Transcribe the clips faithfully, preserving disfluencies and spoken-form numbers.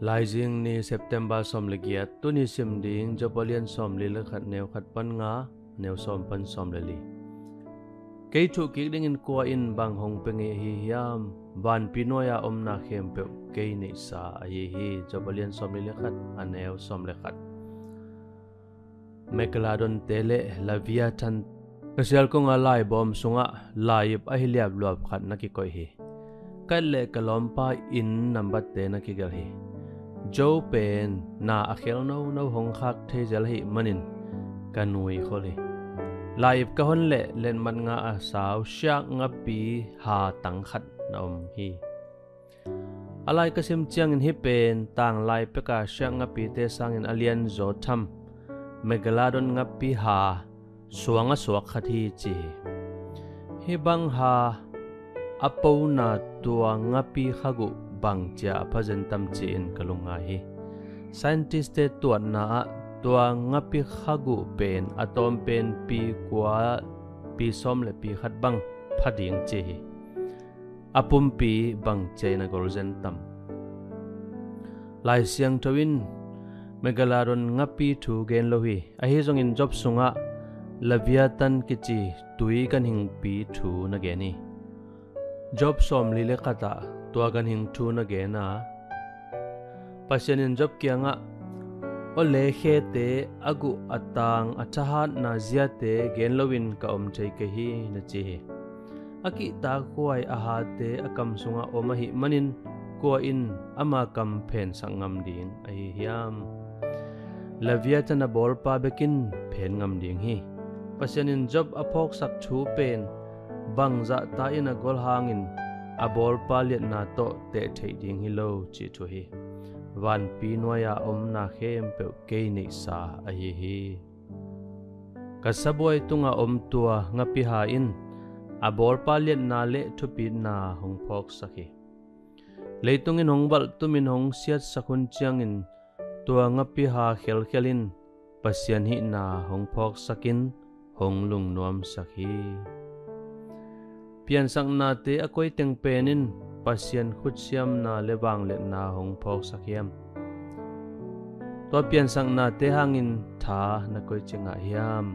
Laizing ni, September sawm le giat. Tuni sim ding Job a lian sawm li le khat, neu khat pan nga, neu sawm pan sawm le li. Kei thuh kik dingin kua in bang hong pia ngei ahi hiam? Vanpi nuai-a omna khempeuh kei neihsa ahi hi. Job a lian sawm li le khat, a neu sawm le khat. Megalodon-te le Leviathan. Ka sialkong a laibawm sungah lai-ip ahi liapluap khat na kikoih hi. Ka et le ka lawmpa inn nambatte na kigelh hi. Job pen na a khel nono hong khak thei zel ahih manin ka nui khol hi. Lai-ip ka hon leh letmat nga a sau siak ngapi ha tang khat na om hi. A lai ka sim ciangin hih pen tanglai peka siak ngapite sangin a lianzaw tham, Megalodon ngapi ha suang a suak khat hi ci hi. Hih bang ha a pona tua ngapi khaguh bangcia a phazen tam ci-in ka lungngai hi. Scientist-te tuatna ah tua ngapi khaguh pen a tawm pen pi kua, pi sawm le pi khat bang pha ding ci hi. A pumpi bangcia in a golzen tam? Lai Siangtho in Megalodon ngapi thu gen lo hi. Ahi zongin Job sungah Leviathan kici tui ganhingpi thu na gen hi. Job sawm li le khat ah tua ganhing thu na gen a, Pasian in Job kiangah, "Aw le, khete a guh a tang a thahatna ziate gen loin ka om thei kei hi," na ci hi. A kihtakhuai a hate a kam sungah om ahih manin kua in ama kam phensak ngam ding ahi hiam? Leviathan a bawlpa bekin phen ngam ding hi. Pasian in Job a phawksak thu pen bangzahta in a gol hangin a bawlpa liatna tawh teh theih ding hi lo cih thu hi. Vanpi nuai-a omna khempeuh kei neihsa ahi hi. Ka sabuai tunga om tua ngapiha in a bawlpa liatna le thupitna hong phawksak hi. Leitung in hong valh tumin hong siatsak hun ciangin tua ngapiha khelkhel in Pasian hihna hong phawksakin hong lungnuamsak hi. Piansaknate a koiteng pen in Pasian khutsiamna le vangliatna hong phawksak hiam? Tua piansaknate hangin tha na koici ngah hiam?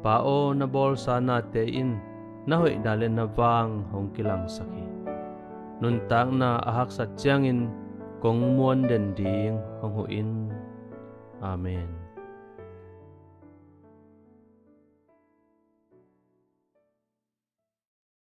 Pa aw, na bawlsa nate in na hoihna le na vang hong kilangsak hi. Nuntakna a haksat ciangin kong muan den ding hong huh in. Amen.